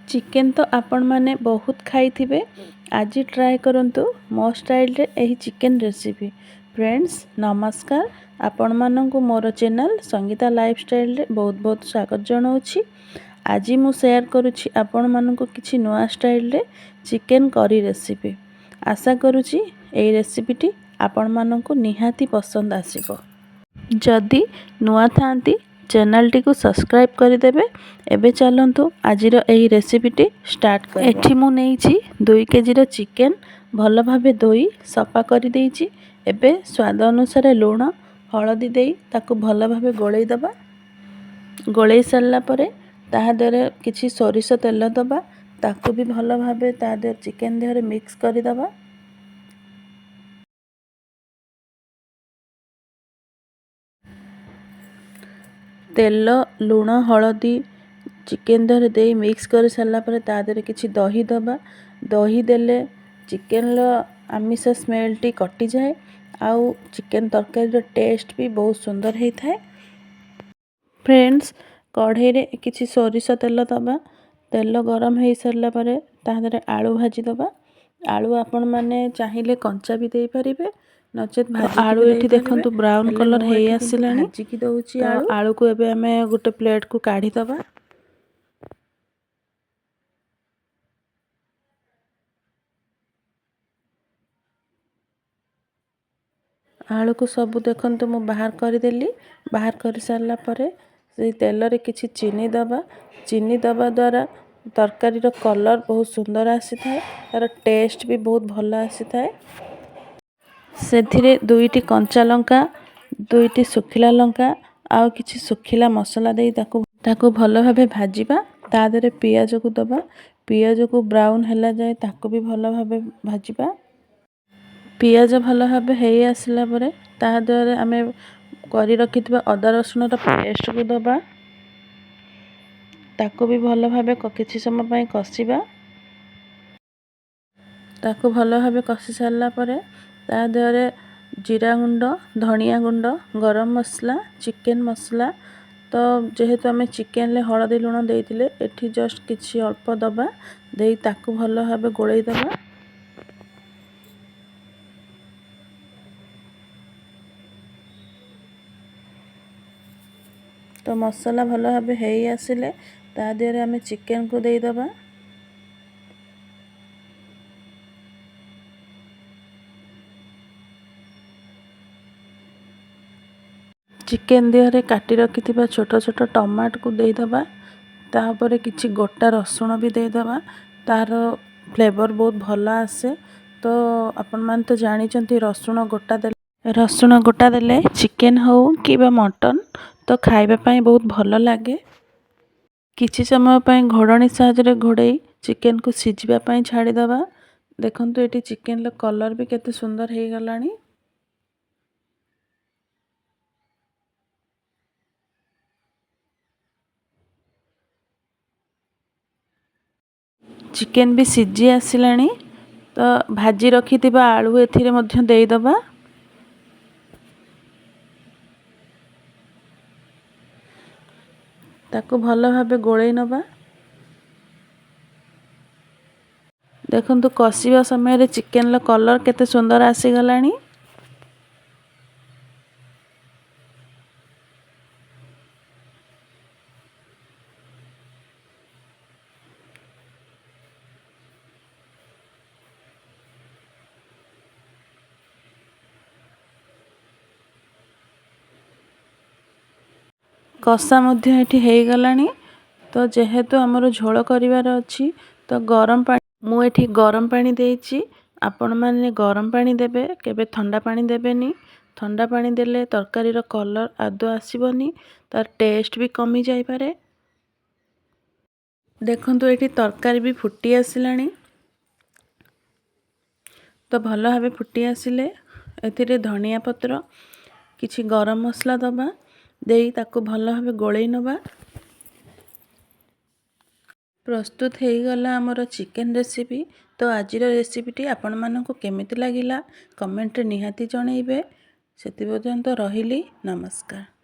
Chicken ତ ଆପଣମାନେ ବହୁତ ଖାଇଥିବେ। ଆଜି ଟ୍ରାଏ କରନ୍ତୁ ମୋ ଷ୍ଟାଇଲରେ ଏହି ଚିକେନ୍ ରେସିପି। ଫ୍ରେଣ୍ଡସ୍, ନମସ୍କାର। ଆପଣମାନଙ୍କୁ ମୋର ଚ୍ୟାନେଲ୍ ସଙ୍ଗୀତା ଲାଇଫଷ୍ଟାଇଲରେ ବହୁତ ବହୁତ ସ୍ୱାଗତ ଜଣାଉଛି। ଆଜି ମୁଁ ସେୟାର କରୁଛି ଆପଣମାନଙ୍କୁ କିଛି ନୂଆ ଷ୍ଟାଇଲରେ ଚିକେନ୍ କରି ରେସିପି। ଆଶା କରୁଛି ଏହି ରେସିପିଟି ଆପଣମାନଙ୍କୁ ନିହାତି ପସନ୍ଦ ଆସିବ। ଯଦି ନୂଆ ଥାଆନ୍ତି, ଚ୍ୟାନେଲଟିକୁ ସବସ୍କ୍ରାଇବ୍ କରିଦେବେ। ଏବେ ଚାଲନ୍ତୁ, ଆଜିର ଏହି ରେସିପିଟି ଷ୍ଟାର୍ଟ କରିବା। ଏଠି ମୁଁ ନେଇଛି 2 କେଜିର ଚିକେନ୍। ଭଲ ଭାବେ ଧୋଇ ସଫା କରିଦେଇଛି। ଏବେ ସ୍ୱାଦ ଅନୁସାରେ ଲୁଣ, ହଳଦୀ ଦେଇ ତାକୁ ଭଲ ଭାବେ ଗୋଳେଇ ଦେବା। ଗୋଳେଇ ସାରିଲା ପରେ ତାହା ଦେହରେ କିଛି ସୋରିଷ ତେଲ ଦେବା। ତାକୁ ବି ଭଲ ଭାବେ ତା ଦେହରେ, ଚିକେନ୍ ଦେହରେ ମିକ୍ସ କରିଦେବା। ତେଲ, ଲୁଣ, ହଳଦୀ ଚିକେନ୍ ଦେହରେ ଦେଇ ମିକ୍ସ କରିସାରିଲା ପରେ ତା ଦେହରେ କିଛି ଦହି ଦେବା। ଦହି ଦେଲେ ଚିକେନ୍ର ଆମିଷ ସ୍ମେଲ୍ଟି କଟିଯାଏ ଆଉ ଚିକେନ୍ ତରକାରୀର ଟେଷ୍ଟ ବି ବହୁତ ସୁନ୍ଦର ହେଇଥାଏ। ଫ୍ରେଣ୍ଡସ୍, କଢ଼େଇରେ କିଛି ସୋରିଷ ତେଲ ଦେବା। ତେଲ ଗରମ ହେଇସାରିଲା ପରେ ତା ଦେହରେ ଆଳୁ ଭାଜି ଦେବା। ଆଳୁ ଆପଣମାନେ ଚାହିଁଲେ କଞ୍ଚା ବି ଦେଇପାରିବେ, ନଚେତ୍ ଆଳୁ ଏଠି ଦେଖନ୍ତୁ ବ୍ରାଉନ୍ କଲର୍ ହେଇ ଆସିଲାଣି। ଭାଜିକି ଦେଉଛି ଆଳୁ। ଆଳୁକୁ ଏବେ ଆମେ ଗୋଟେ ପ୍ଲେଟ୍କୁ କାଢ଼ିଦେବା। ଆଳୁକୁ ସବୁ ଦେଖନ୍ତୁ ମୁଁ ବାହାର କରିଦେଲି। ବାହାର କରିସାରିଲା ପରେ ସେଇ ତେଲରେ କିଛି ଚିନି ଦେବା। ଚିନି ଦେବା ଦ୍ୱାରା ତରକାରୀର କଲର୍ ବହୁତ ସୁନ୍ଦର ଆସିଥାଏ, ତା'ର ଟେଷ୍ଟ ବି ବହୁତ ଭଲ ଆସିଥାଏ। ସେଥିରେ ଦୁଇଟି କଞ୍ଚା ଲଙ୍କା, ଦୁଇଟି ଶୁଖିଲା ଲଙ୍କା ଆଉ କିଛି ଶୁଖିଲା ମସଲା ଦେଇ ତାକୁ ଭଲ ଭାବେ ଭାଜିବା। ତା ଦେହରେ ପିଆଜକୁ ଦେବା। ପିଆଜକୁ ବ୍ରାଉନ୍ ହେଲା ଯାଏ ତାକୁ ବି ଭଲ ଭାବେ ଭାଜିବା। ପିଆଜ ଭଲ ଭାବେ ହେଇ ଆସିଲା ପରେ ତା ଦେହରେ ଆମେ କରି ରଖିଥିବା ଅଦା ରସୁଣର ପେଷ୍ଟକୁ ଦେବା। ତାକୁ ବି ଭଲ ଭାବେ କିଛି ସମୟ ପାଇଁ କଷିବା। ତାକୁ ଭଲ ଭାବେ କଷି ସାରିଲା ପରେ ତା ଦେହରେ ଜିରା ଗୁଣ୍ଡ, ଧନିଆ ଗୁଣ୍ଡ, ଗରମ ମସଲା, ଚିକେନ୍ ମସଲା। ତ ଯେହେତୁ ଆମେ ଚିକେନରେ ହଳଦୀ, ଲୁଣ ଦେଇଥିଲେ, ଏଠି ଜଷ୍ଟ କିଛି ଅଳ୍ପ ଦେବା। ଦେଇ ତାକୁ ଭଲ ଭାବେ ଗୋଳେଇ ଦେବା। ତ ମସଲା ଭଲ ଭାବେ ହେଇ ଆସିଲେ ତା ଦେହରେ ଆମେ ଚିକେନକୁ ଦେଇଦେବା। ଚିକେନ୍ ଦେହରେ କାଟି ରଖିଥିବା ଛୋଟ ଛୋଟ ଟମାଟୋକୁ ଦେଇଦେବା। ତାପରେ କିଛି ଗୋଟା ରସୁଣ ବି ଦେଇଦେବା। ତା'ର ଫ୍ଲେଭର୍ ବହୁତ ଭଲ ଆସେ। ତ ଆପଣମାନେ ତ ଜାଣିଛନ୍ତି, ରସୁଣ ଗୋଟା ଦେଲେ ଚିକେନ୍ ହେଉ କିମ୍ବା ମଟନ୍, ତ ଖାଇବା ପାଇଁ ବହୁତ ଭଲ ଲାଗେ। କିଛି ସମୟ ପାଇଁ ଘୋଡ଼ଣୀ ସାହାଯ୍ୟରେ ଘୋଡ଼େଇ ଚିକେନକୁ ସିଝିବା ପାଇଁ ଛାଡ଼ିଦେବା। ଦେଖନ୍ତୁ, ଏଠି ଚିକେନର କଲର୍ ବି କେତେ ସୁନ୍ଦର ହେଇଗଲାଣି। ଚିକେନ୍ ବି ସିଝି ଆସିଲାଣି। ତ ଭାଜି ରଖିଥିବା ଆଳୁ ଏଥିରେ ମଧ୍ୟ ଦେଇଦେବା। ତାକୁ ଭଲ ଭାବେ ଗୋଳେଇ ନେବା। ଦେଖନ୍ତୁ, କଷିବା ସମୟରେ ଚିକେନର କଲର୍ କେତେ ସୁନ୍ଦର ଆସିଗଲାଣି। କଷା ମଧ୍ୟ ଏଠି ହେଇଗଲାଣି। ତ ଯେହେତୁ ଆମର ଝୋଳ କରିବାର ଅଛି, ତ ଗରମ ପାଣି, ମୁଁ ଏଠି ଗରମ ପାଣି ଦେଇଛି। ଆପଣମାନେ ଗରମ ପାଣି ଦେବେ, କେବେ ଥଣ୍ଡା ପାଣି ଦେବେନି। ଥଣ୍ଡା ପାଣି ଦେଲେ ତରକାରୀର କଲର୍ ଆଦୌ ଆସିବନି, ତାର ଟେଷ୍ଟ ବି କମି ଯାଇପାରେ। ଦେଖନ୍ତୁ, ଏଠି ତରକାରୀ ବି ଫୁଟି ଆସିଲାଣି। ତ ଭଲ ଭାବେ ଫୁଟି ଆସିଲେ ଏଥିରେ ଧନିଆ ପତ୍ର, କିଛି ଗରମ ମସଲା ଦେବା। ଦେଇ ତାକୁ ଭଲ ଭାବେ ଗୋଳେଇ ନେବା। ପ୍ରସ୍ତୁତ ହେଇଗଲା ଆମର ଚିକେନ୍ ରେସିପି। ତ ଆଜିର ରେସିପିଟି ଆପଣମାନଙ୍କୁ କେମିତି ଲାଗିଲା, କମେଣ୍ଟରେ ନିହାତି ଜଣାଇବେ। ସେଥି ପର୍ଯ୍ୟନ୍ତ ରହିଲି, ନମସ୍କାର।